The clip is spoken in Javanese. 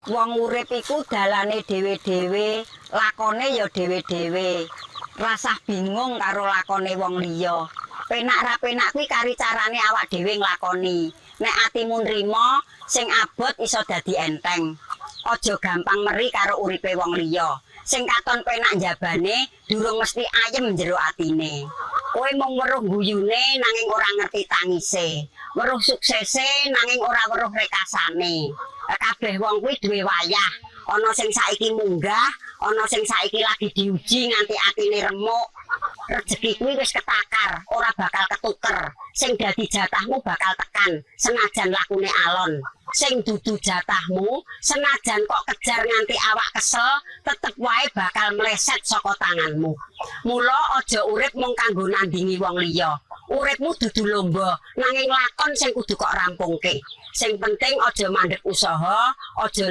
Wong urip iku dalane dhewe-dhewe, lakone ya dhewe-dhewe. Rasah bingung karo lakone wong liya. Penak ra penak kuwi kari carane awak dhewe nglakoni. Nek atimu nrima, sing abot iso dadi enteng. Aja gampang meri karo uripe wong liya. Sing katon penak njabane durung mesti ayem jero atine. Kowe mung weruh guyune nanging ora ngerti tangise. Weruh suksese nanging ora weruh rekasane. Kabeh wong kuwi duwe wayah. Ana sing saiki munggah, ana sing saiki lagi diuji nganti atine remuk. Rejeki kuwi wis ketakar, ora bakal ketuker. Sing dadi jatahmu bakal tekan, senajan lakune alon. Sing dudu jatahmu, senajan kok kejar nganti awak kesel, tetep wae bakal meleset saka tanganmu. Mula aja urip mung kanggo nandingi wong liya. Uripmu dudu lomba, nanging lakon sing kudu kok rampungke. Sing penting aja mandek usaha, aja